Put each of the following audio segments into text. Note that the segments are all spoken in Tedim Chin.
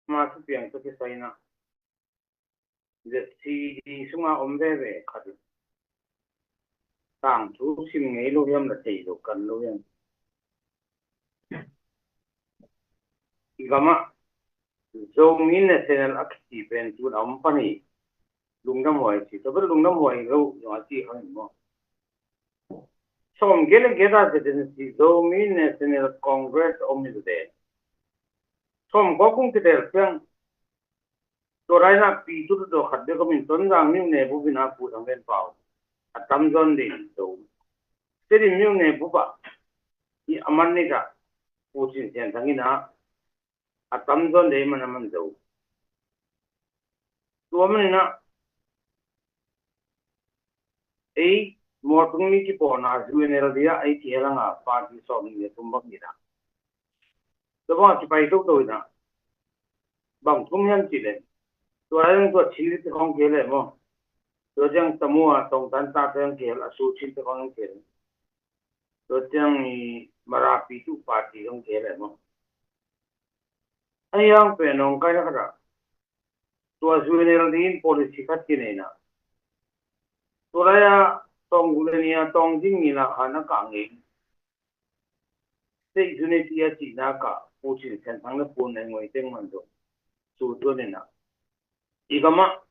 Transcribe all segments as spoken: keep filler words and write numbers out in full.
Ama thupiang tawh kisai in ah, Z C D sunga om veve khat in, tangthu sim ngei lo hiam, la thei lo kan lo hiam? I gam ah Zomi National a kici pen tu-in a om pan hi. Lungdamhuai ci, tua bel lungdamhuai lo zong a ci kha hi maw? Sawmgiat le giat a zetin si Zomi National Congress om hi lo te. Sawmkua kung kitel ciang, tua lai-in ah Pi Tul Daw khat bek om in, Tonzang myone bup in ah Pu Thang Len Pau a tamzaw in ding zo. Tedim myone bup ah i a man ni ta, Pu Cin Sian Thang in ah a tamzaw in ding man a man zo. Tua man in ah ei Mualtung mi kipawlna U N L D ah ei kihel hang a party sawmnih le thum bang hi ta. Tua bang a kipai toto in ah bang thum hiam cih leh, tua lai-in tua Chin Lit te khawng kihel leh maw? Tua ciang Tamu a Tong Tan Ta te khawng kihel, a Su Cin te khawng kihel. Tua ciang i Mara Pi Tu party khawng kihel leh maw? Ahi hang pen nawngkaina khat ah tua U N L D in policy khat kinei in ah, tua lai-a Tawngguk le Nia Tawngging Ngila Khan a kah ngei, State Unity a cihna kah Pu Cin Sian Thang le Pu Nai Ngoi teng man zong Su Tuan in ah, i gam ah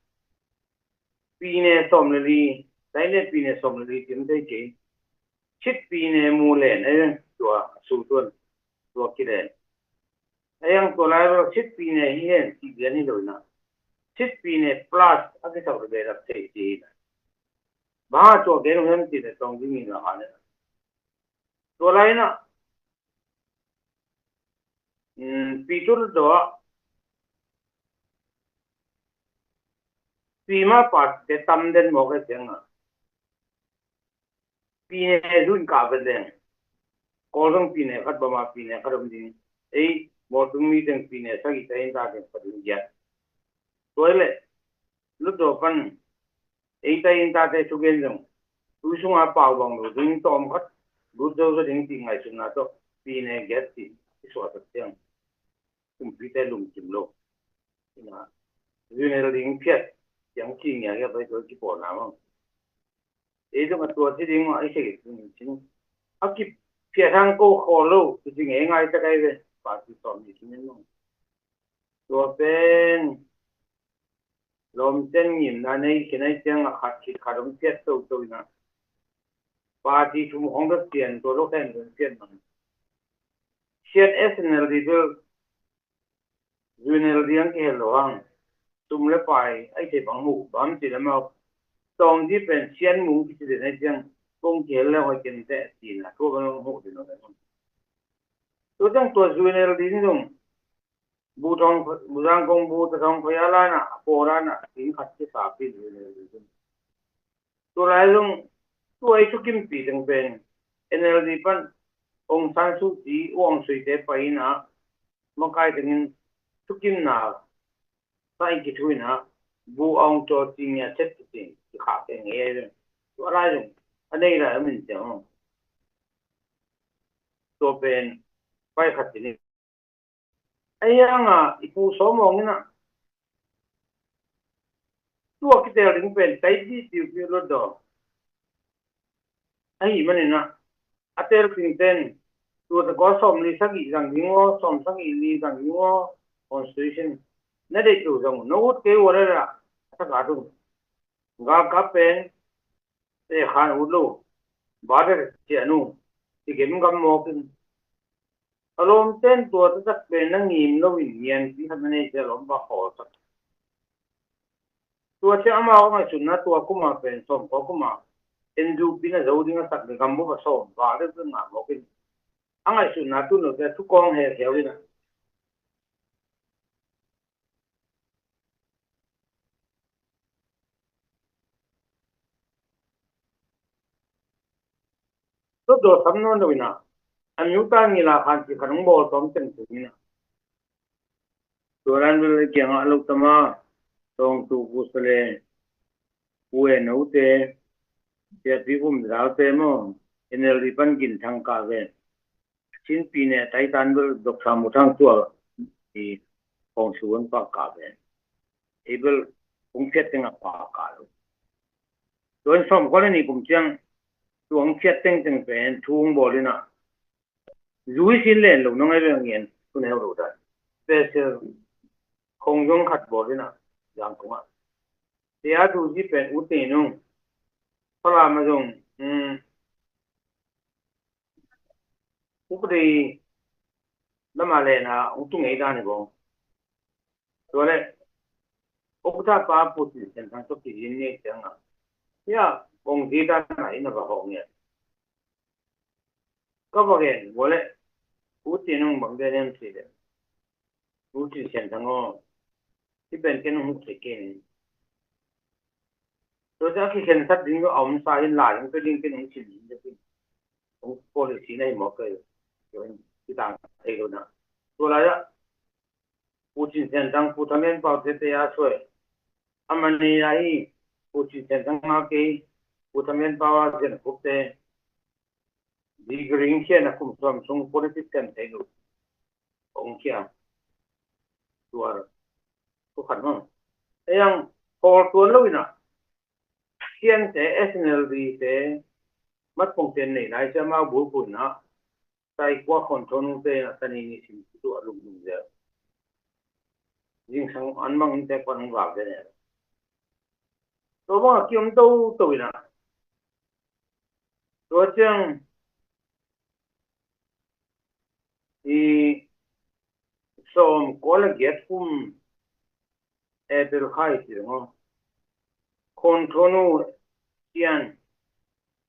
pyine sawm le li, taine pyine sawm le li cih thei kei, Cit pyine mu len a, tua Su Tuan tua kilen. A yang tua lai lo Cit pyine hi hen cih lian hi lo in ah, Cit pyine plus a kisak lo behlap thei ci hi in ah. Bang a tua gen uh hiam cih leh Tawngging Ngila Khan in ah, tua lai-in ah, um, Pi Tul Daw ah Pi ma party te tam den mawk a ciang ah, pyine zu in kah vet leng, Kawl zong pyine khat, Bama pyine khat om ding. Ei Mualtung mi teng pyine sagih, ta inn ta teng khat in giat. Tua hi leh Lut Daw pan ei ta inn tate thugen zong, tui sunga pau bang lo ding, tawm khat lut zo zaw ding cih ngaihsutna tawh pyine giat cih i suahtak ciang, kumpite lungkim lo. Ina, U N L D in phiat ciang ci ngiat a pai tua kipawlna mah. Ei zong a tua ci ding mah i thei cin, a kiphiat hang ko khawl lo, tu ci ngei ngai ta kai ve, party sawm ni cin mah. Tua pen lawmten ngimna nei khin ai ciang a khat khit khat hong phiat toto in ah, party thum khawng bek pian, tua lo khen hong phiat mah. Sian S N L D bel U N L D ang kihel lo hang, sum le pai ai thei bang mu, bang ci le mau. Tawng di pen Sian Mung kici den ai ciang, kong kihel le hoi ken te ci na, tua bang hong mu den lo. Tua ciang tua U N L D in zong Bu Thawng, Bu Zangkong, Bu Thawng Phaia lai-in ah, a pawl lai-in ah, inn khat kisa pin U N L D in. Tua lai zong, tua i thukimpih teng pen N L D pan Aung San Suu Kyi, U Aung Sui te pai in ah, makai tengin thukimna sa in kithu in ah, Bu Aung Kyaw Htin ngiat chet kici, kikhah teng ngei ai zong. Tua lai zong, a nei lai a min teng. Tua pen pai khat ci ni. Ahi hang a, i Pu Sawm Mawng in ah, tua kitel ding pen tai di piupiu lo daw. Ahi manin ah, a tel ding ten, tua ta kua sawm li sagih zang ding aw, sawm sagih li zang ding aw, constitution na deih lo zang uh, na ut kei uh a rel ah, a thak a tung. Galkap pen, te khan ut lo, bader cian uh, i gem gam mawk in. A lawmten tua taktak pen na ngim lo in ngianpi khat na nei cia lawm ba khawl sak. Tua cia amau a ngaihsutna tua kuma pen sawm kua kuma N U P na zo ding a sak le gam bup a sawm ba le ngah mawk in. A ngaihsutna tun lo cia thukawng he kheu in a. Tua daw sam nawn lo in a, a miu ta ngila khan ci khan hong bawl tawm teng tung in a. Tua dan bel kiangah lo tama, tawng tu pu sa le, pu e no te, sia pi pum dal te maw, N L D pan gin thang ka ve. Chin pi ne tai tan bel dok sa mu thang tua, i Hong su un paka pen. Abel hong phiat teng a paka lo. Tuan sawm kua le nih kum ciang tu hong phiat tengteng pen thu hong bawl in a. Zui sin len lo nong ai bel ngen tun heu lo dan. Special khong zong khat bawl in a. Zang kong a. Tia tu zi pen ut nei nung. Pala ma zong. Upadi lama lena hong tu ngei dan hi bawng. Tua le ukta pa Pu Cin Sian Thang tua kizin ni ciang a. Ya, kong zi dan a ina va hong ya. Ka va gen, ua le, Pu Cin hong bang den hem si le. Pu Cin Sian Thang aw. Hi ben ken hong thei ken. Tua cia ki khen sat ding a om sa hin lai hong pe ding ken hong cin ding ken. Hong policy na hi mawk kei. Tua hin ki tang thei lo na. Tua lai a. Pu Cin Sian Thang, Pu Thang Lian Pau te te a suai. Amani a hi, Pu Cin Sian Thang a kei, Pu Thang Lian Pau a Zen Khup te. Degree hong khia na kum sawm sung politics kan thei lo. Hong khia. Tua. Tua khat mah. Ei ang, pawl tuan lo ina. Sian te, S N L D te, mat pong ten nei lai cia mau bul pun na. Sai kua khon thonu te na tani ni sim tu a lum lum zel. Jing sang an mang in te kua nung val te ne. Tua bang a ki om to to ina. Tua ciang i sawm kua le giat kum April khai ti dong. Khon thonu cian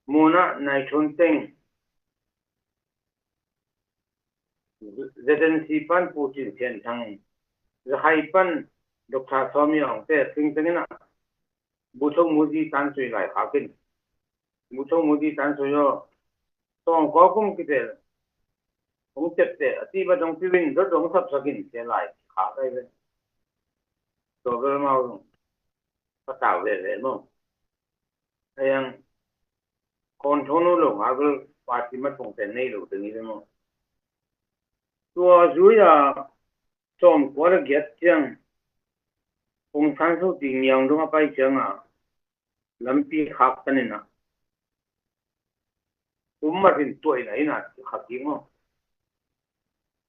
muna nai thon teng. Z N C pan Pu Cin Sian Thang, Zahai pan Doctor Sawmi Aung te tling teng ina. Bu Thong Mu Zi tan sui lai kha kin. Bu Thong Mu Zi tan sui aw. Tawng kua kum kitel. Hong tep te a ti ba dong piwin dot dong sap sakin te lai kha kai ve. Tua bel mau dong. Ka tau ve ve mo. Ayang kon thonu lo nga bel party mat pong ten nei lo te ni ve mo. Tua zui a sawm kua le giat ciang Aung San Suu Kyi ngiang dong a pai ciang a lampi khak tan ina. Kum matin tuaina ina khak ding aw.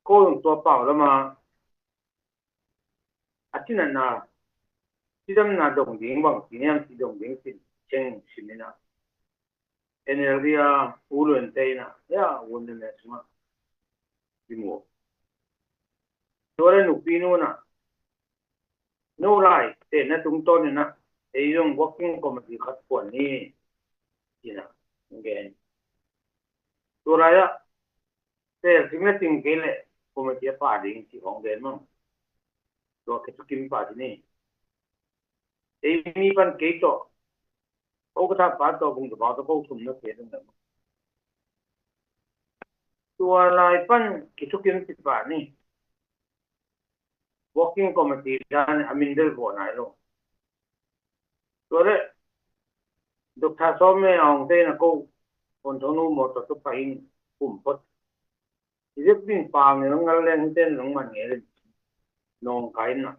Ko dong tua pau lama a tinatna, cidamna dong ding bang, ciniam ci dong ding cin ceng simina. N L D a uluan te ina, ya, uluan te suma. Dimu. Tua le nupi nuna. No lai, te na tungtawn ina, ei zong working committee khat puan ni, ina, gen. Tua lai a, te sing le ting kei le, committee a pa ding ci hong gen mang. Tua ke tukim pa ci ni. Ei mi pan kei to, ko ka tha pa to, bung to pa to, ko thum na kei dong le mang. Tua lai pan, ki tukim ci pa ni. Working committee dan a min del bo nai lo. Tua le, Doctor Sawmi Aung te na ko, kon thonu mo to tu pa in kum pot. Izek ding pa nge ngal leng ten nong man nge len. Nong kai na.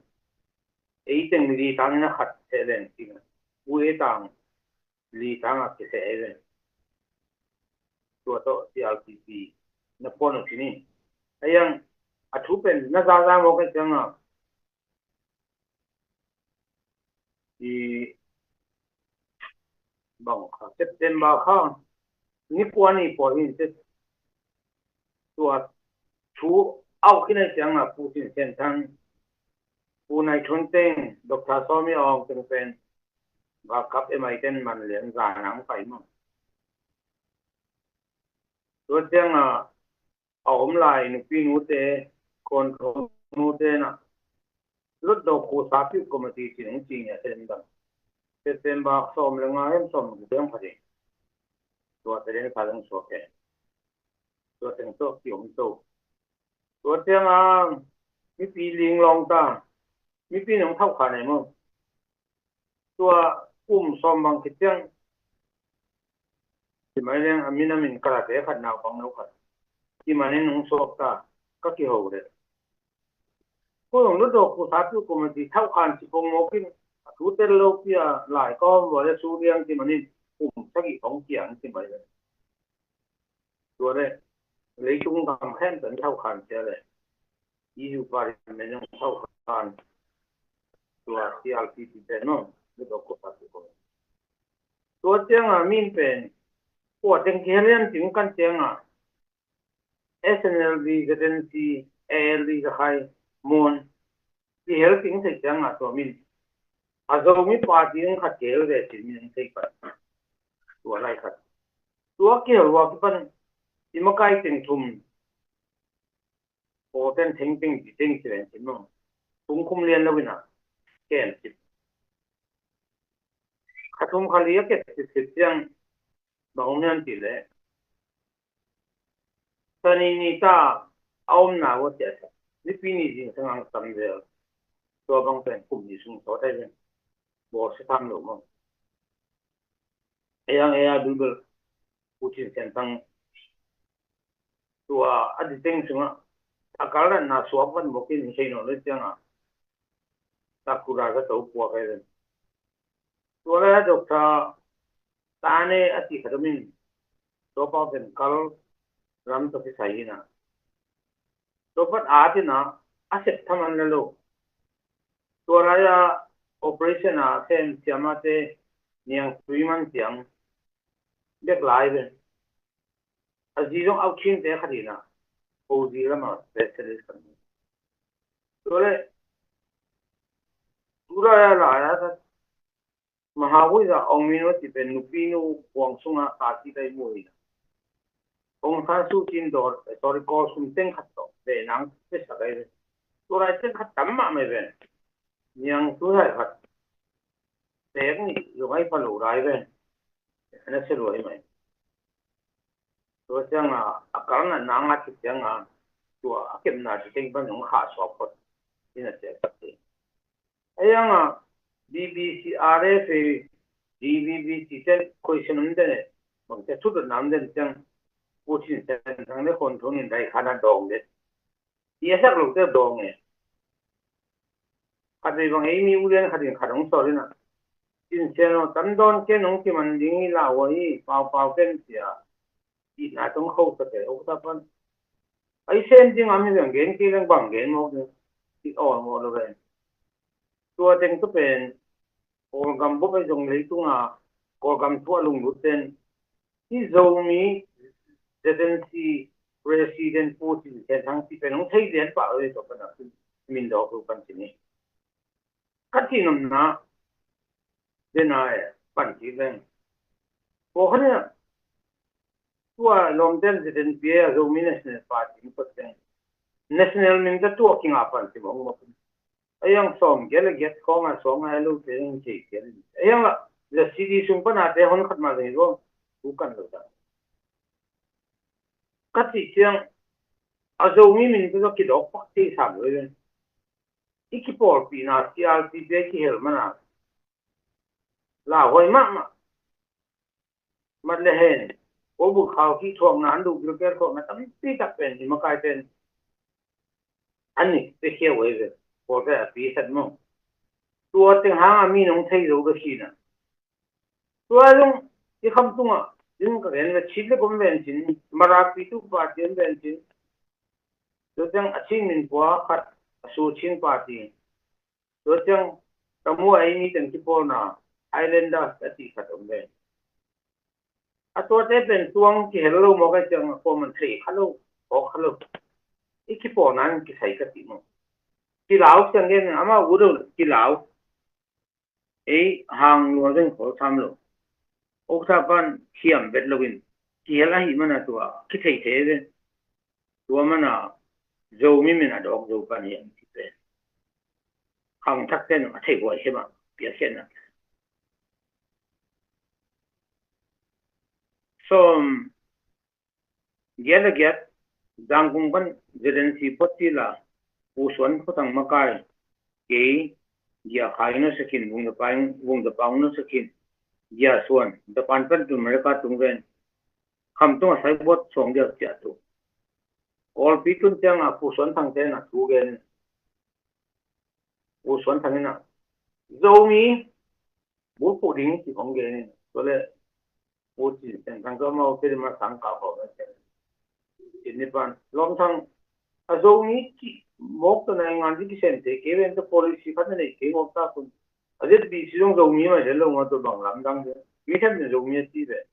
Ei teng li tang na khat te len ting. U e tang. Li tang a kese ai ven. Tua to C R P P na pon o sini. Ayang a thu pen na za za mo ka chang a. I bang kha September kha ni kua ni pua hin te. Tua thu au khin ai chang a Pu Cin Sian Thang. Pu Nai Thun teng, Doctor Sawmi Aung teng pen. Ba kap M I ten man lian za nang pai mang. Tua ciang a, a om lai nupi nute, kon thong nute na. Lut do khu sa piu committee ci nung ci nia ten dang. September sawm le nga hem sawm le nga hem kha ding. Tua te den kha dang suak e. Tua teng to ki om to. Tua ciang a, mipi ling long ta. Mipi nong thau kha nei mo. Tua kum sawm bang khit ciang. Ci mai leng a min a min karate khat nau bang nau khat. Ci mai ning nung suak ta ka kiho le. Kua zong lutdawk pu sapi committee thauhkhan ci pong mawk in, a thu tel lo pi a lai ka om lua le su liang ci manin kum sagih hong kiang ci mai le. Tua le leitung gam khen tan thauhkhan cia le E U parliament zong thauhkhan tua C R P P te no lutdawk pu sapi committee. Tua cianga min pen kua teng kihelian ting kan cianga S N L D, Z N C, A L D ka khai muan kihel ting thei cianga tua min a Zomi party in khat kihel ve cin min thei pai. Tua lai khat tua kihel ua kipan i makai teng thum pawten thengteng diteng ci ven cin mong tung khum lian lo ina kem cip kha thum kha li a kep cip cip ciang bang om hian ti le Sani ni ta a omna ua ciah ciah nipi ni zingsang ang tam zel. Tua bang pen kum ni sung sawt ai ven bawl sa tham lo mong. Ei ang ei a dul bel Putin sen tang tua a diteng sungah a kalratna suak van bawkin sei nawn le ciangah Sakura ka to puak ai ven. Tua lai a Doctor Tane a ti khat om in tua pau pen kal lam tawh kisai hi na. Tua pat a tina a sep tham an la lo. Tua lai a operation a sem siamate niang tui man tiang bek lai ven. A zi zong au khin te khat hi na. Ko zi lama specialist kan hi. Tua le tura ya la ya ta Mahavuiza Aung Min Wati pen nupi nu huang sunga kati kai mu hi na. Aung San Suu Kyi dawr sorry ko sum teng khat tawh ve nang pe sa kai ve. Tua lai teng khat tam mah mai ve. Niang tu hai khat tek ni zong ai pha lo lai ve. Ana se lo ai mai. Tua cianga a kalna nanga ci cianga tua a kepna ci teng pan zong kha suak phot. Ina se khat te. A yanga B B C R F A D B B C ten question om den bang te thut nam den ciang Putin sen thang le kon thon in dai khana dong den. I a sak lo te dong e. Khat vei bang ei mi ulian khat in khat hong sawl ina. Cin sian aw tam dawn ken hong kiman ding hi la ua hi pau pau ken cia. Itna tong kho sa ke uk ta pan. Ai sen ding a mi veng gen kei leng bang gen mawk ding. It awl mawk lo ven. Tua teng tu pen Kawlgam bup ai zong leitunga Kawlgam thu a lunglut ten hi Zomi Z N C President Putin Sen Thang ti pen hong thei lian pah lo hi tua pan a min dawk lo pan ci ni. Ka ti nomna dena e pan ci leng. Kawlgam tua lawmten Z N P A a Zomi National Party in kawt leng national min ta tua kinga pan ci mawk mawk. A yang sawm giat le giat khawng a sawng a lo te in kei giat. A yang la la C D sung pan a te hon khat ma zeng lo tu kan lo ta. Ka ti ciang a Zomi min tu kidawk pak te sam lo ven. I kipawlpihna C R P P a kihel mana la huai mahmah. Mat le hen ko buk khau ki thuakna an duh gilkel thuakna tampi tak pen i makai pen an ni pe khia huai ve. Kawlgam a pi khat maw tua teng hanga mi nong thei zo ka si na. Tua zong i kham tungah in ka gen ve chit le gom ven cin marapi tu pa cin ven cin. Tua teng a chin min pua khat a su chin pa ti. Tua ciang ka mu a ei mi teng kipawlna Highlanders a ti khat om ve. A tuate pen tuang kihel lo mawk a ciang a kuaman thei kha lo, awk kha lo. I kipawlna in kisai ka ti maw. Kilau ciang gen ama u do kilau. Ei hang lua zeng khawl tham lo. Okta pan hiam bet loin kihel ahi mana tua kithei thei ve. Tua mana Zomi min a dawk zo pan hiam ti pen khang thak ten a thei huai hema piakhena. Sawm giat a giat Zangkung pan Z N C phot ti la Pu Suan Khotang makai kei Gia Khai na sakin Vung Dapa Vung Dapa na sakin Gia Suan Dapan pan tu America tung ven kham tung a sai bot song dia cia tu. Kawlpi tun tiang a Pu Suan Thang ten a thu gen. U Suan Thang in ah, Zomi bulphuh ding ci hong gen in, tua le U Cin Sian Thang tawh amau te ding ma sang kah khawm a cian. Cin ni pan lawm thang a Zomi ci mawk tawh naingan ding kisem thei kei ven tawh policy khat na nei kei mawk ta kun. A Z B C zong Zomi mai le lo nga tawh bang lamdang ding. Mi khat na Zomi a ci ve.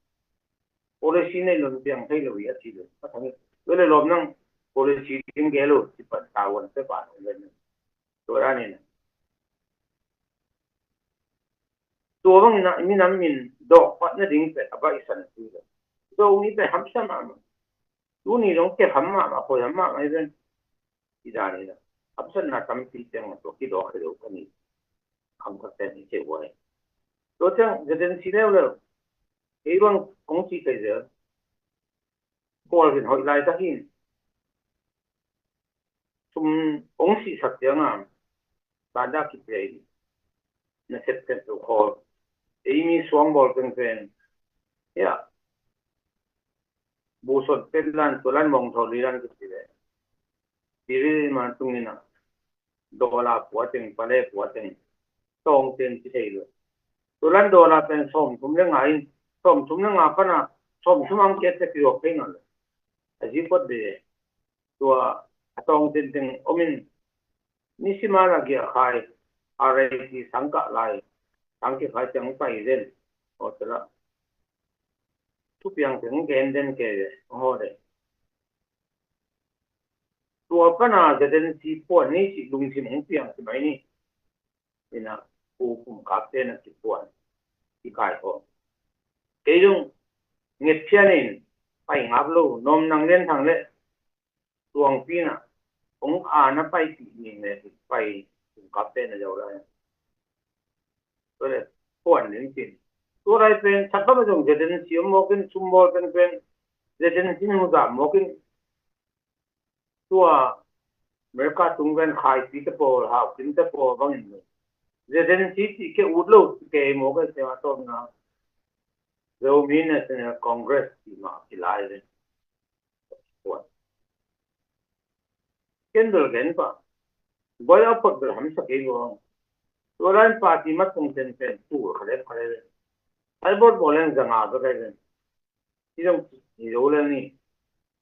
Policy nei lon piang thei lo hi a ci ve. A thang i. Tua le lawm nang policy ding gel lo ci pan ta wan pe pan lo le. Tua dan in ah. Tua bangin ah minam min dawk pat nading pen a baihsan tu le. Zomi pen hamsa mahmah. Tuni dong kep ham mahmah, khoi ham mahmah hi pen. I dan in ah. Hamsatna tampi ciang a tua kidawk hi lo ka ni. Kham ka ten hi kei huai. Tua ciang Z N C leuleu. Kei bang kong ci thei zel. Kual hin hoih laitak hin. Sum hong sihsak ciangin tanda kipia in na septep lo khawl. Ei mi suangbawl pengpen. Ya. Busot petlan tualan mongthaw lilan kipia. Biri man tungin a. Dollar pua teng, pale pua teng. Tawng ten ci thei lo. Tualan dollar pen sawmthum le nga in. Sawmthum le nga pana. Sawmthum ang kiat te kiruak thei nawn lo. A zi kuat de. Tua a tawng tenteng om in, nisima la giahkhai, R I T sangkah lai, sangkah khai ciang pai den, aw tala. Thupiang teng gen den ke, aw de. Tua pana Z N C puan ni ci lungsim hong piang ci mai ni. Ina, pu pumkap te na kipuan, kikai ko. Kei zong ngetphian in, pai ngap lo, Nuam Nang Lian Thang le Tuang Pi na, kong ana pai pi ning le pai pumkap te na zau lai. Tua le, puan ning cin. Tua lai pen, sakam zong Z N C om mawkin, sumbawl pen pen, Z N C nu zam mawkin, tua America tung ven khaipi te pawl, haukim te pawl bangin Z N C ti ke ut lo ke mo ke se ma tawm na Zomi National Congress ti ma kilai ven. Ken bel gen pa. Boy a pot bel hamsa kei lo. Tua lai party ma tung ten pen tu khalep khalep. Ai bot bol en zanga bek ai ven. Hi zong hi zo lel ni.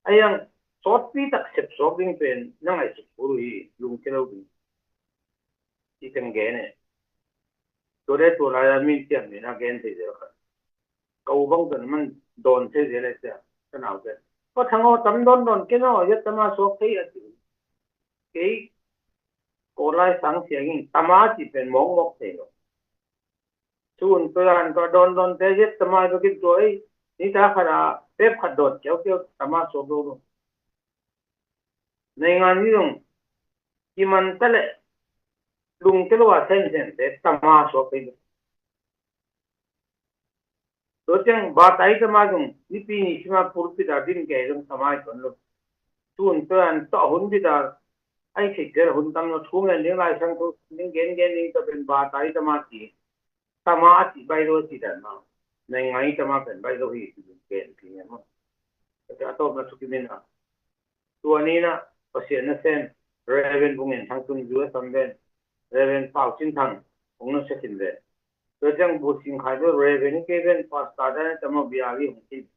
A yang sawtpi tak sep suak ding pen na ngaihsut kul uh hi, lungkia lo ding. Hi teng gen e. Tua le tua lai a min tiam ni na gen thei zel khat. Ka u bang pen man dawn thei zel e sia, ka nau pen. Ka thang aw tam dawn dawn ken aw, yat tama suak thei a ti. Kei ko lai sang sia ging tama ti pen mawk mawk thei lo. Sun tua an tua dawn dawn te yet tama tua kin tua ei. Ni ta khat a pep khat dawn kiau kiau tama suak lo lo. Naingan ni zong kiman ta le lungkia lo a sen sen te tama suak thei lo. Tua ciang batai tama zong nipi ni sima pulpit a din kei zong tama i tuan lo. Tun tua an tawh hun bit a ai thei tel hun tam lo thu ngen ding lai sang thu ding gen gen ding tua pen batai tama ti. Tama a ti bai lo a ti dan ma. Naingai tama pen bai lo hi ti gen ti ngen ma. Tua a tawpna thukim in a. Tua ni na Pasian nasem Reverend Bung En Thang tun U S am ven, Reverend Pau Cin Thang hong na sekin ven. Tua ciang Bu Sing Khai ven, Reverend kei ven, Pastor dan tama bia li hong kin.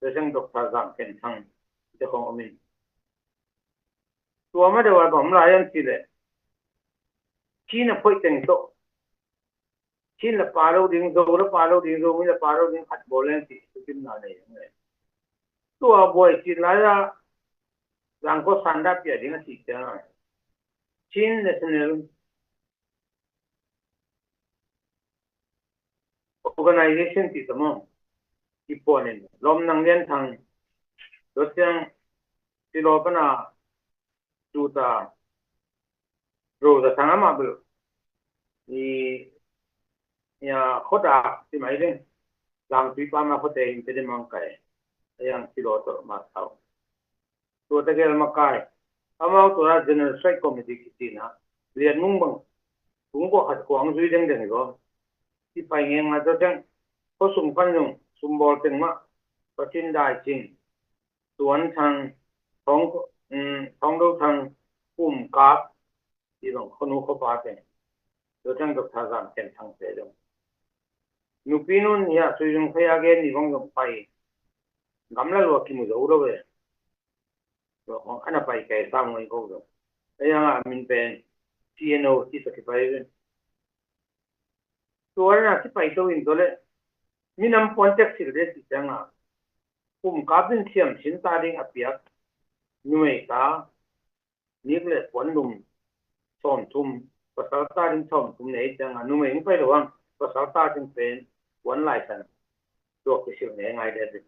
Tua ciang Doctor Zang Ken Thang te hong om in. Tua ma deuh a bang om lai an ti le. Chin a phoih teng tawh. Chin la pa lo ding, Zo la pa lo ding, Zomi la pa lo ding khat bawl leng ti, tu kim na nei ang le. Tua buai cin lai la, zangko sanda pia ding a ti ciang a. Chin National Organization ti tama. Ki puan in, Lawm Nang Lian Thang, tua ciang, Silaw pana, tuta, Rosa Thang amah bel. I, ya, khota, ti mai ding. Langtui pa ma khote in te ding mang kai. Yang Silaw to ma thau. Tua tegel makai. Amau tua General Strike Committee kitina. Lian mung bang. Kung ko khat kuang zui deng deng go. Ti pai ngeng a tua teng. Ko sung pan zung. Sumbol teng ma. Patin Dai Cing. Tuan Thang, Thong, um, Thong Do Thang, Pum Kap, Ci bang khuanu khuapa te, tua ciang Doctor Zam Khen Thang te dong, nupi nun hi a, sui zung phei a gen ni bang zong pai, gamla lua kimu zo lo ve. Tua khong ana pai kai sam ngai ko dong. Ei ang a min pen C N O ci sa kipai ve. Tua na ci pai to in to le, minam puan tek sil de ci ciang a, kum kap in siam sin ta ding a piak numei ta, nik le puan lum sawmthum, pasal ta ding sawmthum nei ciang a, numei hong pai lo ang, pasal ta ding pen puan lai san, tua kisil ne ngai de.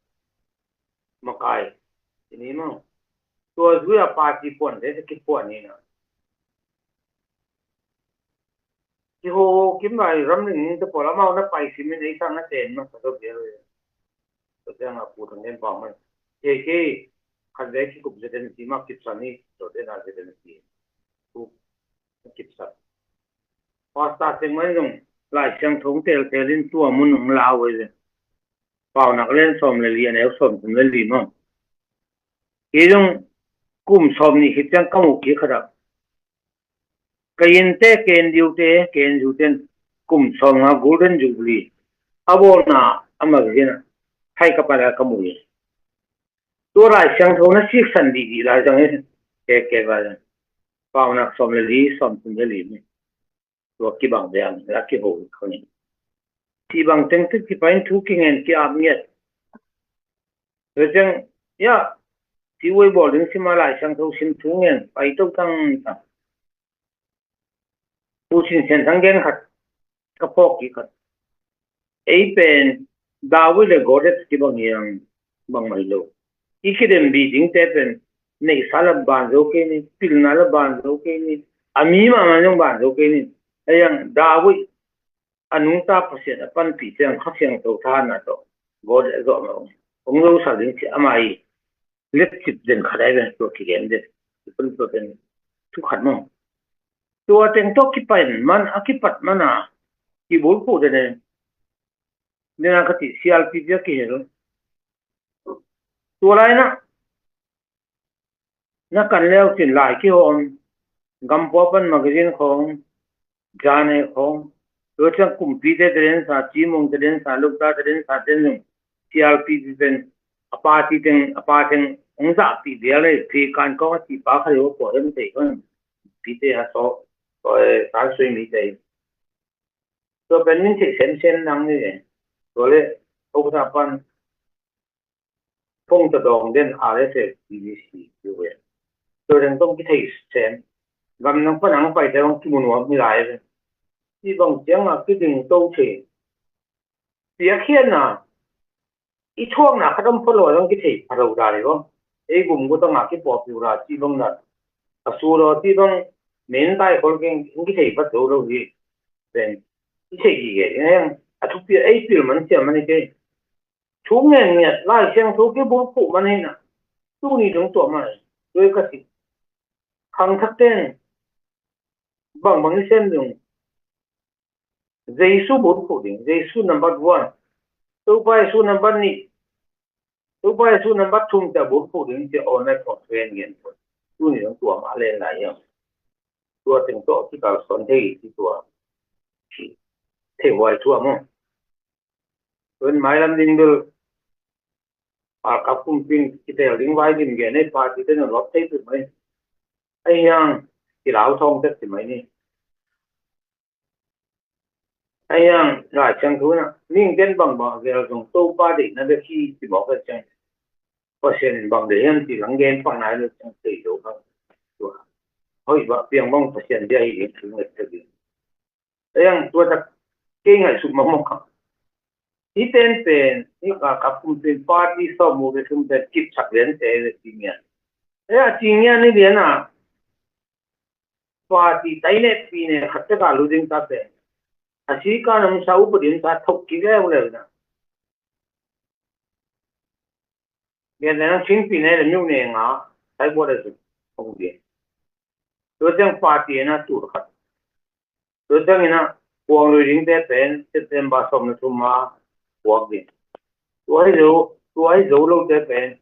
Makai, ini mang. Tua zui a party puan te kipuan ni na. Kiho kim lai ram ning te pawl amau na pai simin ei sang na ten ma ka to bial. Tua ciang a Pu Thang Lian Pau mai, kei kei khat vei kikup zetin si ma kipsan hi, tua te na zetin si. Tu kipsan. Pastor Seng Mai zong Lai Siangtho tel tel in tua mun hong lau ei ve. Paunak lian sawm le li, a neu sawmthum le li maw. Kei zong kum sawm nih khit ciang ka mu kik khat ah, ka inn te K N U te, K N U ten kum sawm nga Golden Jubilee a bawlna a magazine ah hai ka pan a ka mu hi. Tua Lai Siangtho na siksan dihdih lai zang hi. Kek kek lai zang. Paunak sawm le li, sawmthum le li maw. Tua kibang ve ang, la kiho khong in. Ci bang teng teng kipai in thu kingen ki-ap ngiat. Tua ciang, ya, ci uai bawl ding sim a, Lai Siangtho sim thu ngen, pai to tang tang. Pu Sin Sian Thang gen khat, ka phawk kik khat. Ei pen David le Goliath kibang hi ang, bangmah hi lo. I kidem bi ding te pen neihsa la ban zo kei ni, pilna la ban zo kei ni, a mi mahmah zong ban zo kei ni. Ei ang David a nungta Pasian a panpih ciang Kha Siangtho thahatna tawh Goliath zawh mah hong, hong zosal ding ci ama i letcip den khat ai ven tua kigen den. Tua pen thu khat maw. Tua teng tawh kipan man, a kipat man a kibulphuh den e. Nena ka ti C R P P a kihel. Tua lai na na kan leu cin lai kihawm, Gampua pan magazine khawng, Zane khawng, tua ciang kumpite te den sa, Cimung te den sa, Lukta te den sa, ten zong C R P P pen a party teng, a pa teng hong zahpih bial ei, Phi Kan Kawng a cih pa kha lo, pua em tei kawng, pite a saw, tua e, kan sui mi tei. Tua pen min theih semsem nang ni e. Tua le, Uksa pan phone tawh dawng den R S F, B B C, U N. Tua dang tawh kithei sem. Gam nang pan ang pai te bang kimu nuam hi lai ve. Ci bang ciang a kiding to thei. Piakkhiatna, i thuakna khat om pha lo a dang kithei pha lo dan hi bang. Ei gum gu tang a kipuak piu ra ci bang dan. A su lo ci bang men tai khol keng kithei pha zo lo hi. Pen, i thei gige ding a, a thupi a ei pil man siam man hi kei. Thu ngen ngiat, Lai Siangtho kibulphuh man hi na. Tuni dong tuah mah hi. Tua ka si. Khangthak ten bangbang i sem dong. Jesu bulphuh ding, Jesu number one. Topa Jesu number nih. Topa Jesu number thum te bulphuh ding te online khawng pen ngen. Tuni dong tuah mah len lai hiam. Tua teng tawh kikalsuan thei ci tua. Thei huai tua maw. Tuan mailam ding bel, a kap kumpin kitel ding vai dim gen ei, party te na lawp thei peuh mai. Ahi hang kilau thawng tek ci mai ni. Ahi hang Lai Siangtho na ning gen bangbang a gel zong Topa deihna bek hi ci mawk a ciang, Pasian in bang deih hiam ci lang gen pah nai lo ciang thei lo kha. Tua hoih bah piang bang Pasian bia hi ding thu nget tek ding. Ei ang tua tak kei ngaihsut mahmah kha. Hih pen pen, hih ka kap kum pen party sawm mu ve sum pen kipsak lian te ve ci ngian. Ei a ci ngian ni lian a, party tai ne pi ne khat te ka lu ding ta pen, a si ka nam sa upa din sa thok ki leu leu na. Lian na sing pi ne le miu ne nga tai bua le su hong ding. Tua ciang party na tur khat. Tua ciangin a, puang lui dingte pen September sawm le thum a puak ding. Tua hi zo, tua hi zo lote pen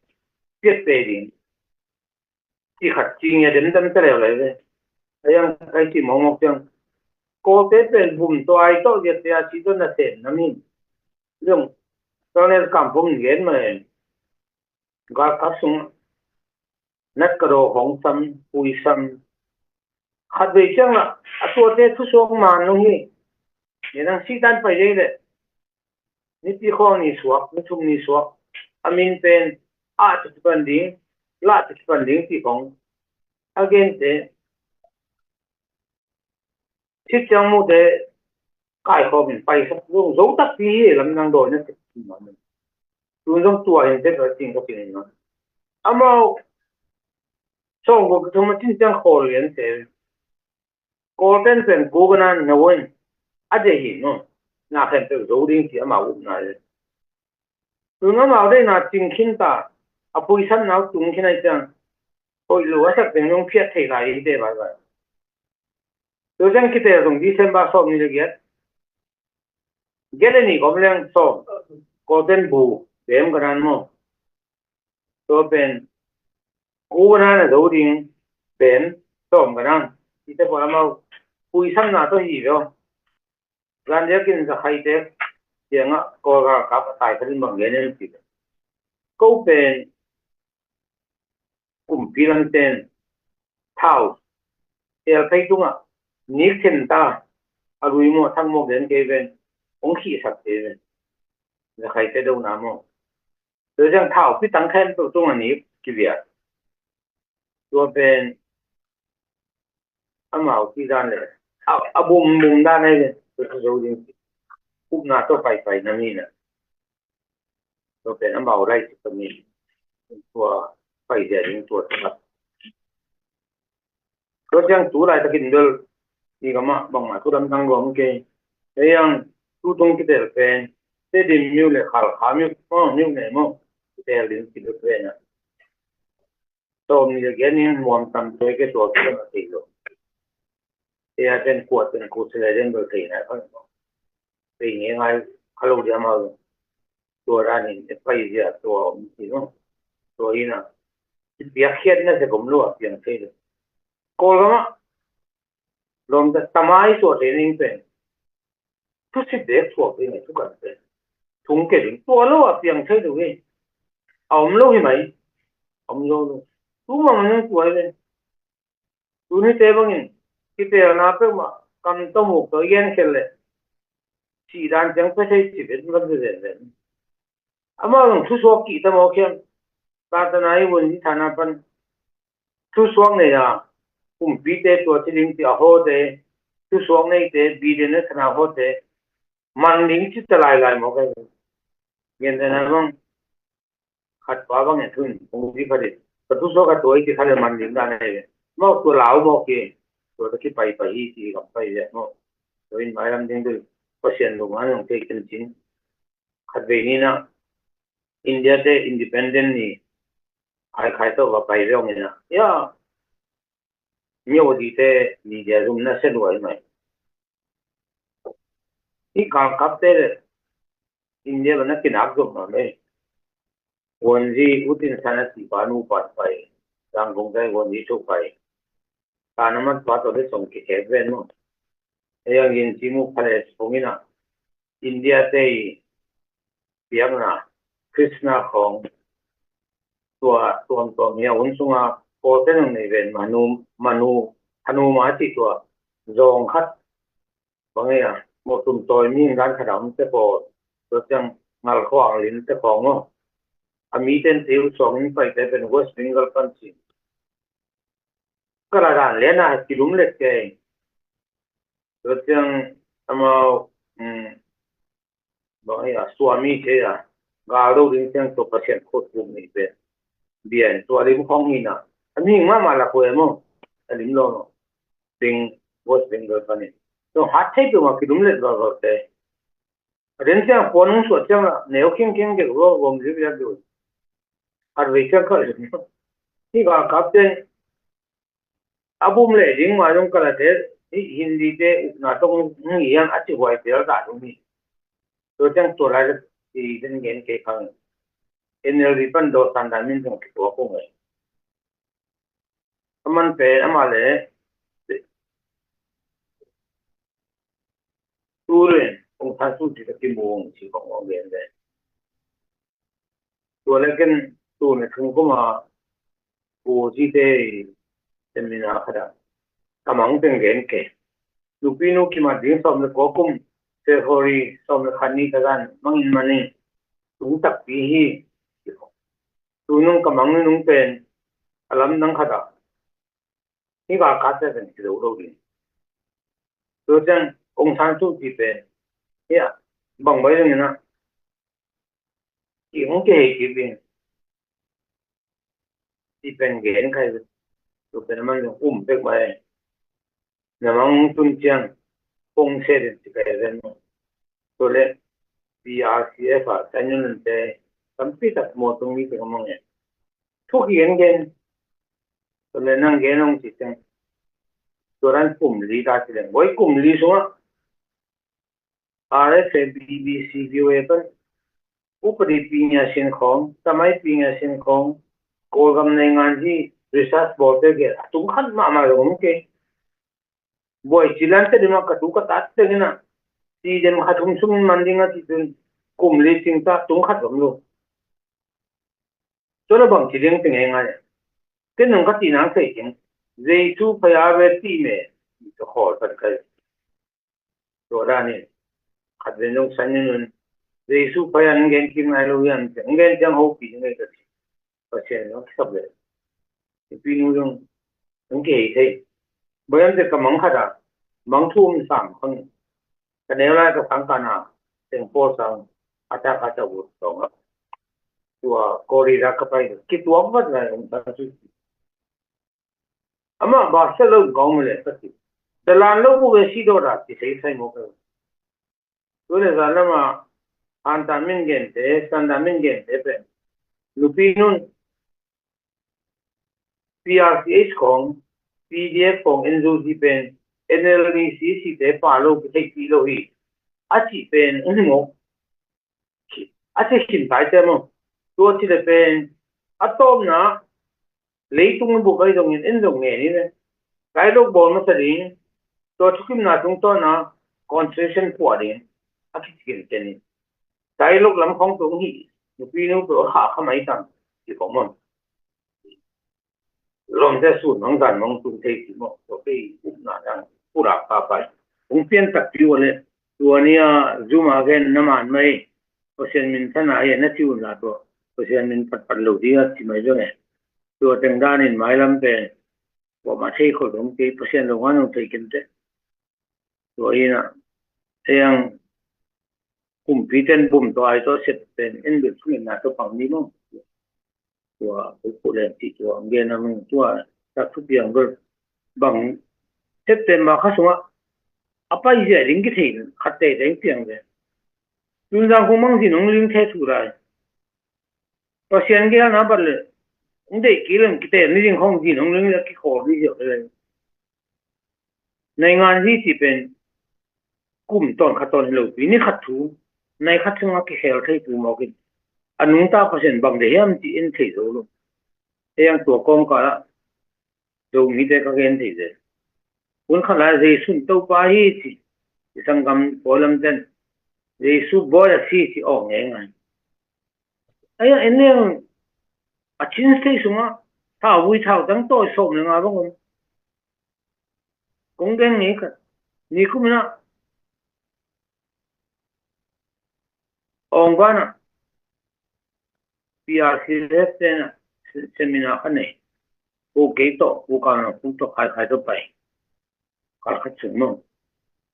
piat pe ding. Ci khat ci ngia demdem ta leuleu ve. A yang kai ci mawngmawng ciang. Kawlte pen bum tawh ai tawh giat te a ci tawh na sem na min. Zong Colonel Kam Pum in gen mah e. Galkap sung nat ka daw hong sam, pui sam. Khat vei ciang lah a tuate thusuak man nung hi. Gen ang sih tan pai dei leh. Nipi khawng ni suak, ni thum ni suak. A min pen ah ci pan ding, lah ci pan ding ti khong. A gente sit ciang mute kaikhawm in paisak zong zo takpi hi lam nang dawi na sik. Tun zong tua hin tek a ting ka ting in. Amau sawng guk thum a cin ciang khawl lian se. Kawlten pen ku ka nan na win a de hi no. Na khen pe zo ding ci amau upna le. Tun amau deihna cing khin ta a puisan nau tung khin ai ciang. Hoih lo a sak teng zong phiat thei lai hi te vai vai. Tua ciang kitel zong December sawm ni le giat. Giat le ni kom leng sawm. Kawlten bu bem ka nan maw. Tua pen ku ka nan a zo ding bem sawm ka nan. Ite pawh amau puisanna tawh hi veo. Zan diakin za khai tek ciangah Kawlgal kap a tai khatin bang gen en ti. Ko pen kumpi lamten thau tel phei tungah nik then ta a lui maw thang maw gen kei ven hong khihsak kei ven. Za khai te do na maw. Tua ciang thau pi tang khen tua tungah nik kiviat. Tua pen amau ti dan le a bum bum dan ai le tua zo ding. Upna tawh paipai na mi na. Tua pen amau rai ci pami tua pai zia ding tua tawh. Tua ciang tu laitakin bel i gamah bangmah thu lamdang gawm kei. Ei ang tu tung kitel pen Tedim miu le Khalkha miu, oh, miu nei maw kitel ding kibel pen a. Tawm ni le gen in muam tam tua ke tua kibel a thei lo. Ei a pen kuat pen kut sele den bel thei nai khang maw. Thei nge ngai kha lo dia maw. Tua danin e pai zia tua om ti no. Tua ina i piak khiat na se kom lo a piang thei lo. Kawlgama lawmta tamai suah thei ning pen thusit dek suak ding a thukan pen thung ke ding tua lo a piang thei lo hi. A om lo hi mai. A om lo lo. Tu ma ma nung tua hi pen. Tuni te bangin kitelna peuhmah kam tawh muk tawh i gen khen leh sih dan ciang pia thei ci vet van zenzen. Amau zong thusuak kihta mawk hiam? Tatana i vun i thana pan thusuak nei a kumpite tua ci ding ci a hawte thusuak neite bidene thana hawte man ding ci ta lailai mawk a. Gentena bang khat pa bang e thun kong di khat in ka thusuak a tua i ci khat le man ding dan e. Mawk tua lau mawk hi tua ta kipai pai hi ci kam pai le mawk. Tua in mailam ding dul Pasian lung an hong thei ken cin. Khat vei ni na India te independent ni khai khai tawh va pai ve ong ina ya. Myo di te ni dia zum na se luai mai. Hi kal kap te le India ba na kinak zum ma mai. Guanzi utin sana ti pa nu pat pai. Zangkong tai guanzi chuk pai. Tanaman pa tawh le song kikhek ven maw. Ei ang in ci mu phale song ina India te i piakna Krishna khawng tua tuamtuam hi a hun sunga Kawlte nang nei ven manu manu hanuma a cih tua zawng khat bang ei a mawh tum tawi mi in dan khat a om te pawl tua ciang ngal khuang lim te khawng maw. A miten teu suangin paite pen West Bengal pan cin. Ka la dan lian a kilum let kei. Tua ciang amau bang hi a suami thei a gal do ding ciang tua Pasian khut buk nih pen bian tua lim khawng hi na a ming mahmah lak huai maw. A lim lo no ding West Bengal panin tua hat thei peuhmah kilum let valval te. A den ciang puan hong suat ciang lah neu khingkhing deuh lo gawm ziuziau deuh. Khat vei ciang khat hi gal kap te. A bum leh ding ma zong ka la tel hi Hindi te ukna tawh hong hi hiam a ci huai tel ta dong hi. Tua ciang tua lai i den gen kei khang NLD pan daw san dan min zong kituak ung ei. A man pen amah le Turin Aung San Suu Kyi ka kimu ung ci kong ong gen ve. Tua le ken tuni thum kuma ko ci te seminar khat ah ka mang teng gen ke. Nupi nu kimat ding sawm le kua kum, February sawm le khat ni ka zan mangin mani tung takpi hi. Tunung ka mang nunung pen a lamdang khat ah hi ka ka te pen si lo lo ding. Tua ciang Aung San Suu Kyi pen hi a bang bai ding ina i hong kihei kip in. Ti pen gen khai ve. Tua pen a man zong um pek mai. Na mang tun ciang kong se den ti kai ven mo. Tua le P R C F a San Yun Lun te tampi tak mo tung mi te ka mang e. Thu ki gen gen. Tua le nang gen ong ci ciang tua ran kum li ta ci leng boi kum li sungah R F A, B B C, V O A pan upadi pi ngia sin khong, tamai pi ngia sin khong, Kawlgam nei ngan hi research board te ke a tung khat mahmah lo om ke. Buai ci lan te dima ka tu ka tat te ngina ti dem khat hum sum man ding a ti tun kum li cing ta tung khat om lo. Tua na bang ci ding te ngai ngai. Ken nong ka ti nang sei ding. Jesu phaya ve ti me. Ka khol pat kai. Tua dan in khat ven zong San Yun Lun Jesu phaya an gen kim nai lo hiam ci an gen ciang hopi ngai ka ti. Pasian zong kisap le. Pi nu zong an kihei thei. Bayan te ka mang khat a mang thu um sam khang. Ka neu lai ka sang ka na teng pawl sang a ta ka ta vut tawng a. Tua kori ra ka pai kituak vat lai Aung San Suu Kyi. Amah ba sa lo kong mele ka ti. Dalan lo bu ve si do da ti sei sai mo ka. Tu le zan lama han ta min gen te, san ta min gen te pen. Nupi nun P R C H khong, P D F khong, N U G pen, N L D C C te pa lo ki thei pi lo hi. A ci pen, ung hi mo. A ci khin tai te mo. Tua ci le pen, a tawmna, leitung bu kai zong in, en zong nge ni le. Kai lo bol masa ding, tua thukimna tung tawna, concession puah ding, a ki ci khin te ni. Kai lo lam khong tung hi, nupi nu tua ha kha mai tang, ci khong mo. Lawmte sun mong dan mong tung thei ci mawh tua kei upna dang pura ka pai. Hong pian takpi uh le tua ni a zuma gen na man mai. Pasian min thana hi na ci un la tua Pasian min patpat lo ding a ci mai zong e. Tua teng danin mailam pen kuamah thei khol dong kei Pasian lo ngan hong thei kente. Tua hi na ei ang kumpi ten bum tua ai tua sep pen en bil thungetna tua pang ni mong. Tua ukule ti tua nge na mong tua tak thu piang bel bang September kha sunga a pai zia ding ki thei khat te deng piang ve. Tun zang kong mang zin hong ling the thu lai. Pasian gelna bat le hong deih kei lem ki te ni ding khong zin hong ling le ki khol ding zia le. Nai ngan hi ci pen kum tawn khat tawn hi lo pi ni khat thu nai khat sunga kikhel thei pu mawk in a nungta Pasian bang de hiam ci in thei zo lo. Ei ang tua kawmkal ah Zomite ka gen thei zel. Hun khat lai Jesu in Topa hi ci, i sanggam pawi lam ten Jesu bawi a si ci awk ngei ngai. Ei ang en leng a chin state sungah thauvui thautang tawi sawm le nga bang om. Kong gen ngei khat ni kum inah awng banah P R C F tenah seminar kha nei. Pu kei tawh pu kang pu tawh khai khai tawh pai. Kal khat sung mong.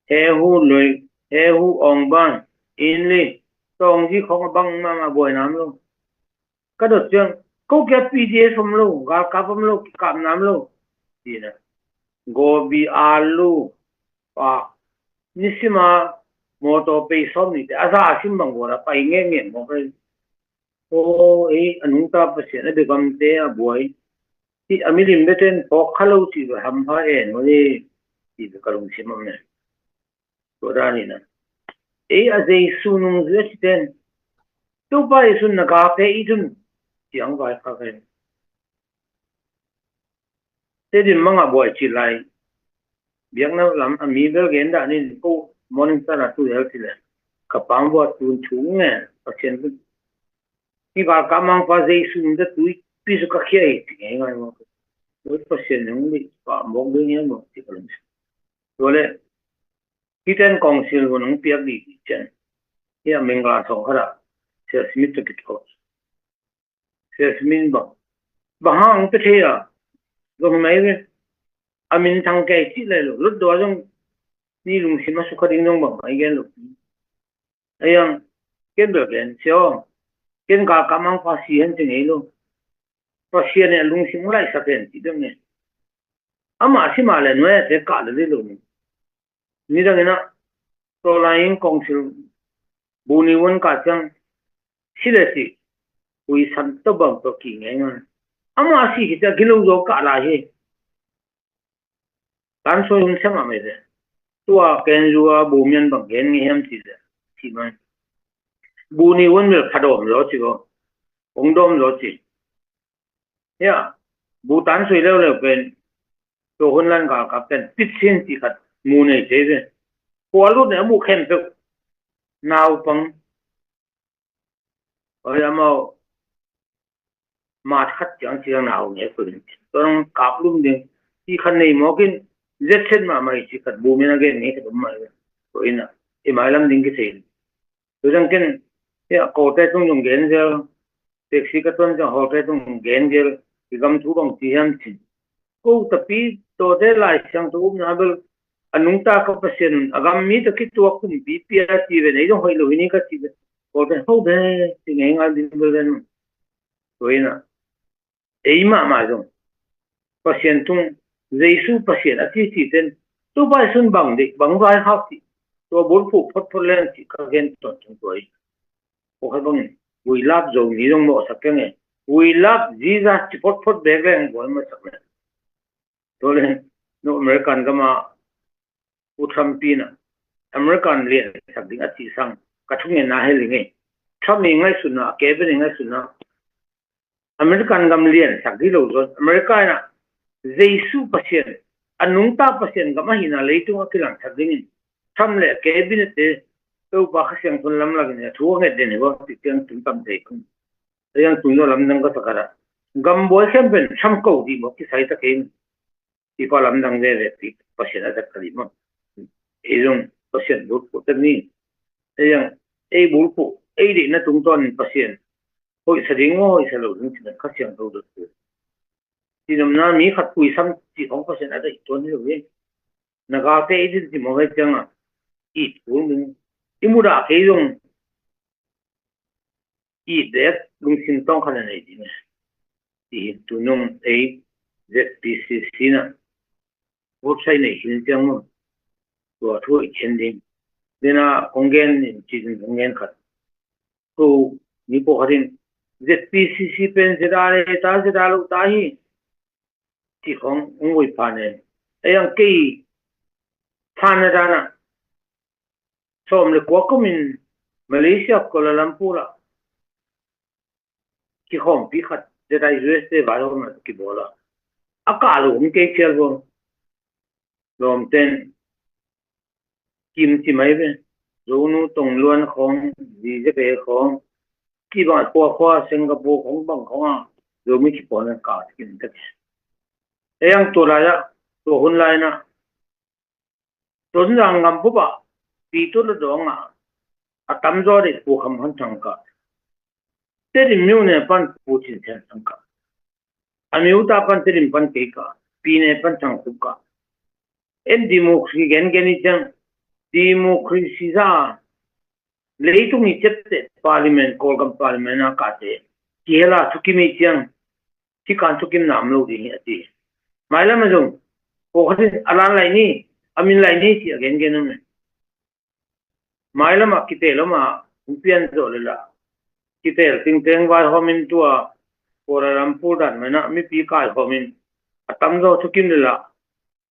He hu lui, he hu awng ban, in li, tawng zi khong a bang mama buai nam lo. Ka dot ciang ko kia P D F om lo, galkap om lo, kikap nam lo. Tina. Gobi alu pa nisima motor pei sawm ni te a za a sim bang gora pai nge nge mo kai. O ei a nungta Pasian a begamte a buai. Ti a milim beten phawk kha lo ti ba hampha en mo ni. Ti ba ka lungsim am ne. Tua dan ina ei a Jesu nungzui a citen Topa Jesu na gakte i tun ciang vai kha kai. Tedim manga buai ci lai. Biakna lam a mi bel gen dah nin ko Morning Star a tu zel ti le ka pam vua tun thu nge Pasian tu. Hi gal ka mang pa Jesu min ta tui pi su ka khia hi ti ngai ngai mo. Pasian nung li pa mok ding ngai mo ti ka lung. Tua le Hiten kongsil vun hong piak dih dih cian. Hia mingla thong khat ah Sir Smith tawh kitok. Sir Smith bang bang hang hong pia thei a zong hi mai ve. A min thang kei cih lai lo lut dua zong ni lungsim a sukha ding zong bang bang i gen lo. Ayang ken bel gen sia aw. Ken galkap mang pa si hen ci ngei lo. Pasian e a lungsim hong laihsak hen ci dong ne. Amah si mah le nuai a te kah le dih lo ni. Nidang inah tawlai in kongsil bu ni won kah ciang si le si hui san tawh bang tawh kih ngei ngai. Amah si hi ciang gilo zaw kah lai hi. Kan soi hun siang a mai ve. Tua ken zu a bu mian bang gen ngei hiam ci le si mai. Bu ni won vel pha dawm zaw ci ko. Kong dawm zaw ci. Hia bu tan soi leuleu pen tua hun lan galkap ten pitsin ti khat mu nei thei ve. Kua lut ne a mu khem peuh naupang. Oi amau mat khat ciang ciang nau ne peuh. Tua nang kap lum ding ti khat nei mawkin zet set mahmah i ci khat bu min a gen ngei khat om mai ve. Tua ina i mailam ding kithei. Tua zang ken hia kawte tung zong gen zel. Taxi ka tuan ciang hawte tung gen gel i gam thu bang ci hiam cin. Ko tapi tawte Lai Siangtho upna bel a nungta ka Pasian a gam mi tawh kituak kumpi pia ci ve nei zong hoih lo hi ni ka ci ve. Kawte ho ve ci ngei ngal ding bel ven. Tua ina ei mahmah zong Pasian tung Jesu Pasian a ci ci ten Topa Jesu in bang dih bang vai khak ci tua bulphuh photphot leng ci ka gen tuan tung tua hi. Kua khat bangin we love Zomi zong mawhsak keng e. We love Jesus ci photphot bek leng buai mawhsak leng. Tua leng no American gama U Trump pi na American liansak ding a cih sang ka thungen na hel hi ngei. Trump i ngaihsutna a cabinet i ngaihsutna American gam liansak dih lo zawn America ina Jesu Pasian a nungta Pasian gam ahina leitung a kilangsak dingin Trump le cabinet te Topa Kha Siangtho lamlakin a thu a nget den hi bang ti tiang tung tam thei kung. Tiang tung lo lamdang ka sakara gam buai khempeuh Trump ko dih bawk kisai ta kei. Ipa lamdang veve pi Pasian a zat ka dih maw? Ei zong Pasian bulphuh tek ni. Ei zong ei bulphuh ei deihna tungtawnin Pasian hoihsa ding maw hoihsa lo ding cih Kha Siangtho dot pu. Cinopna mi khat puisam cih khong Pasian a deih tuan hi lo hi. Na galte i din cih maw hei cianga it kul ding. I mudah kei zong it dek lungsim tawng khat a nei ding. Ti hi tunung ei Z P C C na website nei hin ciang maw? Tua thu i khen ding. Dena kong gen in ci ding kong gen khat. Ko ni pawh khat in Z P C C pen Z R A ta Z R lo ta hi. Ci khong ung voi pha ne. Ei ang kei phan na dana sawm le kua kumin Malaysia Kuala Lumpur ah kikhawmpi khat Z I U S te vai hawm a kibawl a a kah lo om kei khial bo. Lawmten kim ci mai ve. Zonu tongluan khawng zizia kei khawng kibang khua khua Singapore khawng bang khawng a Zomi kipawl na kah ci kim tak. Ei ang tua lai ah tua hun lai na Tonzang gam bup ah Pi Tut Hluttaw ngah a tamzaw deih Pu Kham Hon Thang kah. Tedim myo ne pan Pu Cin Thian Thang kah. A myo ta pan Tedim pan kei kah. Pi ne pan Thang Khup kah. En democracy gen gen i ciang democracy za leitung i ciapteh parliament Kawlgam parliament a kahte kihel a thukim i ciang Hih kan thukim nam lo ding hi a ti. Mailam a zong pawlkhat in a lan lai ni, a min lai ni ci a gengen um. Mailam a kitel om a hong pian zawh le la kitel tingteng vaihawm in tua Kuala Lumpur dan manah mipi kaihawm in a tamzaw thukim le la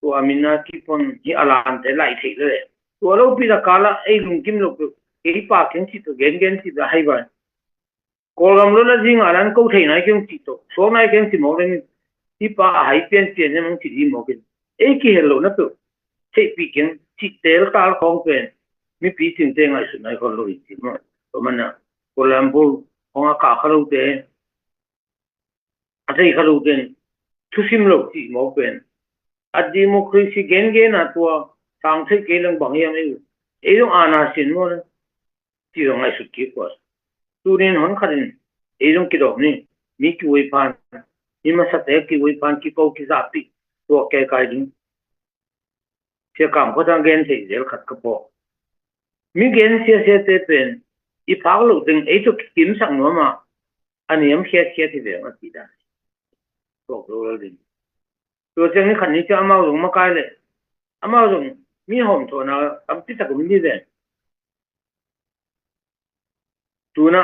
tua a min a kipon hi a lante lai theih le le tua lopi la kala ei lungkim lo peuh kei pa keng cih peuh gengen cih peuh a hei vai. Kawlgam lo la zing a lan ko thei nai keng cih tawh suak nai keng cih mawk leng in hih pa a hai pianpian hiam hong cih hi mawk in ei kihel lo na peuh theihpih keng cih tel tal khawng pen mipi cingte ngaihsut nai khol lo hi ci maw. Tua mana Kuala Lumpur hong a kah kha lote, a thei kha lote in thusim lo cih mawk pen a democracy gengen a tua sang thei kei leng bang hiam ei uh, ei zong ana sin maw le. Ci zong ngaihsut kik uh a. Tunin hon khatin ei zong kidawm ni, mi kiwei phan, mi masate kiwei phan kiko kizahpih tua kei kai ding. Sia Kam Khuathang gen thei zel khat ka pawh. Mi gen siasiate pen i phak loh ding ei tawh kikimsak nuam a, a niam khiatkhiat hi ve ung a cih dan. Tawk lo lal ding. Tua ciang ni khat ni ciang amau zong makai leh amau zong mi hawmthawhna tampi tak om dih ve. Tuna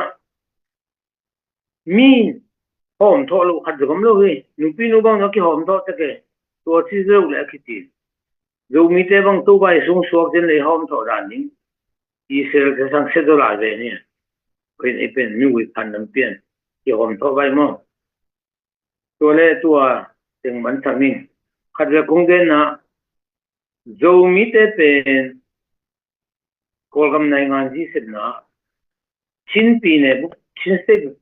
mi hawmthawh loh khat zong om lo hi. Nupi nu bang zong a kihawmthawh tek e. Tua ci zo le a kici. Zomite bang Topa i sung suak cin lei hawmthawh dan ding. Israel te sang sia zo lai ve ni. Koin ei pen mi ui phan lam pian kihawmthawh vai maw. Tua le tua teng man sang ning. Khat ve kong genna Zomite pen Kawlgam nainganzi sepna Chin pi ne bu, Chin State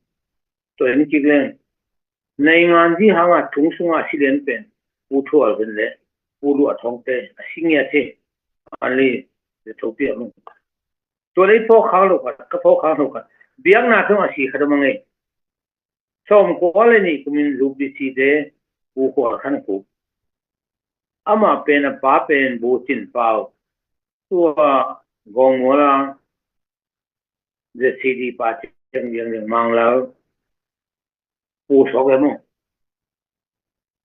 tua en kik leng nainganzi hanga thung sunga si lian pen Pu Thual Vin le Pu Luah Thawngte a si ngiat hi. Anli le thopi a mung. Tua lei phawk khak lo khat, ka phawk khak lo khat. Biakna thung a si khat a mang ei. Sawmkua le nih kumin Zubdi site Pu Khual Khan Khup. Amah pen a pa pen Bu Cin Pau. Tua Gawngmuala Z C D pa Ciang Liang Liang Manglal. Pu Suak Lian maw.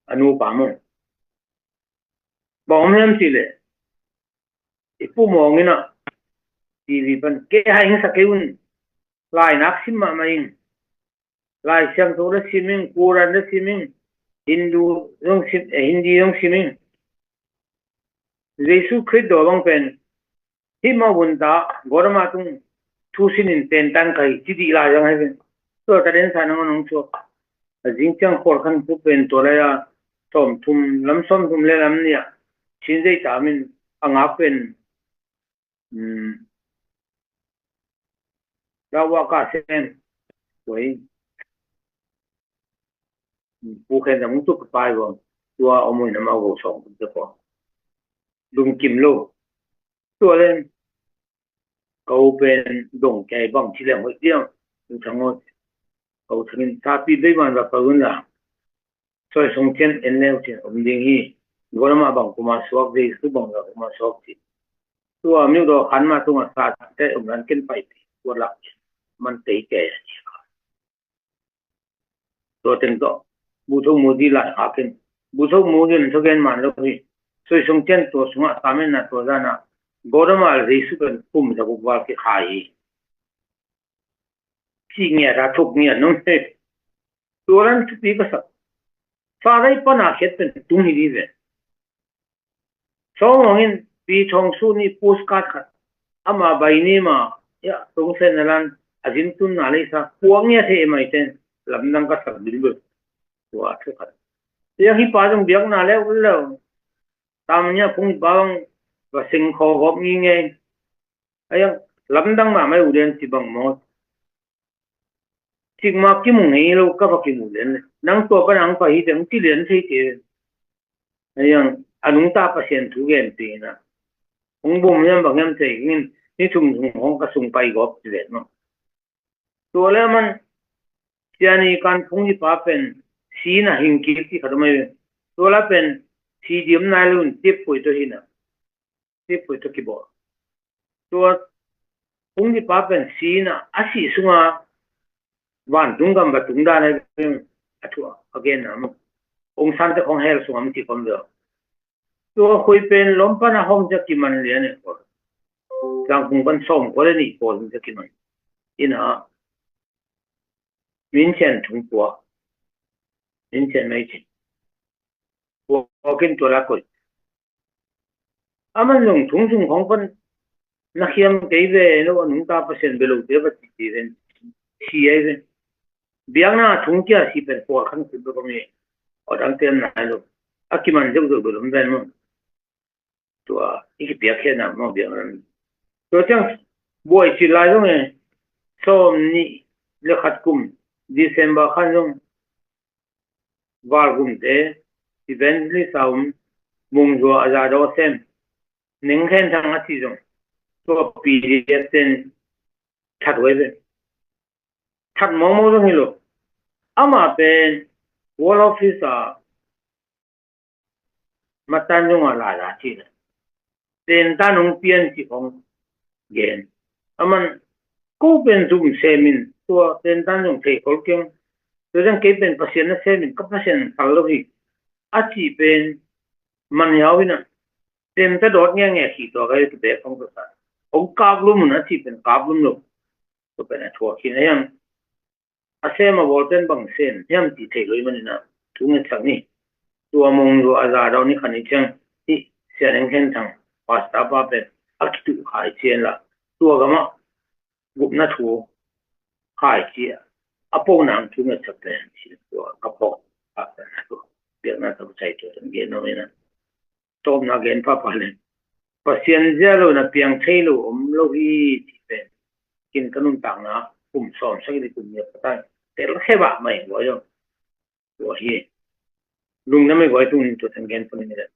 A nupa maw. Bang om hiam cih leh i Pu Mawng in a T V pan kei hai hing sa kei un. Lai nak sim mahmah ing. Lai Siangtho le sim ing, Quran le sim ing, Hindu zong sim, eh, Hindi zong sim ing. Jesu Khrist daw bang pen hih mah vun ta Gautama tung thu sinin tentan kai ci dih lai zang hai pen. Tua ta den sa nang nong suak. A zing ciang Khual Khan Khup pen tua lai a sawmthum, lam sawmthum le lam nih a Chin Zei ta min a ngak pen Rawa ka sen. Wei. Pu khen dam tuk pai bom. Tua omui na mau go song tuk ko. Lungkim lo. Tua len. Kau pen dong kai bang ci leng hoi diam. Tung sang hoi. Kau sangin tapi bei man ba kau na. Soi sung cian en leu cian om ding hi. Gol amah bang kuma suak, Jesu bang bang kuma suak ci. Tua miu daw khan ma tunga sa te om lan ken pai pi. Tua lak man tei ke. Tua teng tawh Bu Thok Mu di lai hakin. Bu Thok Mu din thagen man lo hi. Soi sung cian tua sunga tamen na tua zana. Gol amah Jesu pen kum za buk val ki khai hi. Ci ngiat a thuk ngiat nung he. Tua lan thupi ka sak. Sa dai pana khiat pen tung hi di ve. Sawng hong in pi thong su ni postcard khat. Ama bai ni ma ya tong sen na lan a zin tun na lei sa. Puak ngiat he mai ten lamdang ka sak bil bil. Tua thu khat. Ya hi pa zong biak na leu leu. Tam nya phung hi pa bang va sing kho gop ngi ngei. Ayang lamdang mahmah uh lian ci bang maw. Cikmah kimu ngei lo ka va kimu lian le. Nang tua ka nang pa hi teng ci lian thei te. Ayang a nungta Pasian thu gen pi na. Hong bum hiam bang hiam thei ngin ni thum thum hong ka sung pai gop ci lian maw. Tua le man ciani kan phung hi pa pen si na hing kik ci khat mai. Tua la pen si diam nai lo un tip pui to hi na. Tip pui to kibawl. Tua phung hi pa pen si na a si sunga vantung gam va tung dan a thu a gen na mu. Ong san te khong hel sunga mu ti kom deuh. Tua khui pen lom pana hom ja kiman lian e ko. Tlang phung pan sawm ko le ni ko ja kiman. Ina min chen thung pua. Min chen mai chin. Pua kin tua la koi. Aman lung thung sung khong pan na khiam kei ve lo a nungta Pasian belo te va ti ti ven si ai ve. Biakna thung kia si pen Khual Khan Khup lo kong e. Aw dang tem nai lo. A kiman zeu zeu lo dong ven mo. Tua i ki piak khe na mo biakna. Tua ciang buai cil lai zong e, sawm nih le khat kum December khan zong Valgumte evangelist a om, Mungzua a za daw sem, Neng Khen Thang a ci zong tua P D F ten that uh ai ve. That mawngmawng zong hi lo. Amah pen World Office a matan zong a lala cih le tentan hong pian cih hong gen. Aman ko pen zum semin tua tentan zong thei khol keng. Tua zong kei pen Pasian na semin ka Pasian phal lo hi a cih pen man hiau hi na. Tenta dawt ngiangia khi tua ka hi tua bek hong tua sa. Hong kap lum un a cih pen kap lum lo. Tua pen a thuak hi na hiam. A sem a bawl pen bang sem hiam ti thei lo i manin a thu ngetsak ni. Tua Mungzua a za daw ni khan i ciang hi Sia Neng Khen Thang pastor pa pen a kituh hai cian la tua gamah gupna thu hai cia a po nang thu ngetsak pen si tua ka pok a pen a tua biakna tua chai tua pen gen no ina. Tawpna gen pahpah le Pasian zia lo na piang thei lo om lo hi ti pen kin ka nuntakna kum sawm sagih le kum nih a patan tel khe bah mai guai lo. Tua hi lungdam mai guai tungin tua tan gen pun in le